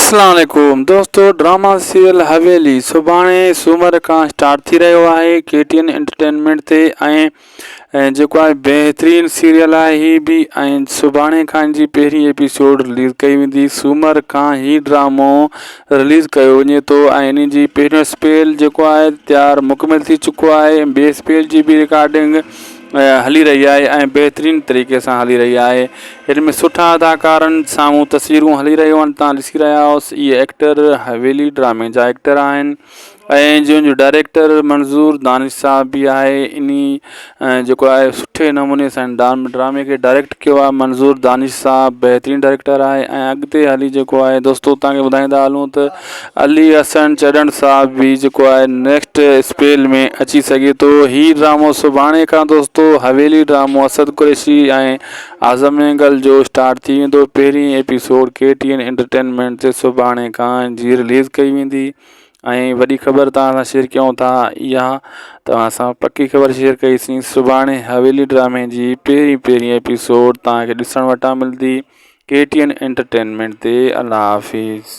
اسلام عليڪم دوستو ڊراما سيريل حويلي سڀاڻي سومر کان اسٽارٽ ٿي رهيو آهي ڪي ٽي اين انٽرٽينمينٽ تي ۽ جيڪو آهي بهترين سيريل آهي هي به ۽ سڀاڻي کان جي پهرين ايپيسوڊ رليز ڪئي ويندي سومر کان هي ڊرامو رليز ڪيو وڃي ٿو ۽ ان جي پهريون اسپيل جيڪو آهي تيار مڪمل ٿي چڪو آهي ٻي اسپيل جي به رڪارڊنگ هلي رهي آهي ۽ بهترين طريقي سان هلي رهي آهي هن ۾ سٺا اداڪارن سامهون تصويرون هلي رهيون آهن تان ڏسي رهيا آهيو اهي ايڪٽر حويلي ڊرامي جا ايڪٽر آهن ۽ جنهن جو ڊائريڪٽر منظور دانش صاحب به آهي انهي جيڪو آهي سٺي نموني سان ڊرامي کي ڊائريڪٽ ڪيو آهي منظور دانش صاحب بهترين ڊائريڪٽر آهي ۽ اڳتي هلي جيڪو آهي دوستو تان کي ٻڌائيندا هلون ته علي حسن چڏڻ صاحب به جيڪو آهي نيڪسٽ اسپيل ۾ اچي سگهي ٿو هي ڊرامو سڀاڻي کان دوستو حويلي ڊرامو اسد قريشي ۽ اعظم مينگل جو اسٽارٽ ٿي ويندو پهرين episode K T N entertainment تي سڀاڻي کان جي رليز ڪئي ويندي ۽ وڏي خبر توهان سان شيئر ڪيون ٿا اها توهان سان پڪي خبر شيئر ڪئي سين سڀاڻي حويلي ڊرامي جي پهرين پهرين ايپيسوڊ توهان کي ڏسڻ وٽان ملندي ڪي ٽي اين انٽرٽينمينٽ تي الله حافظ.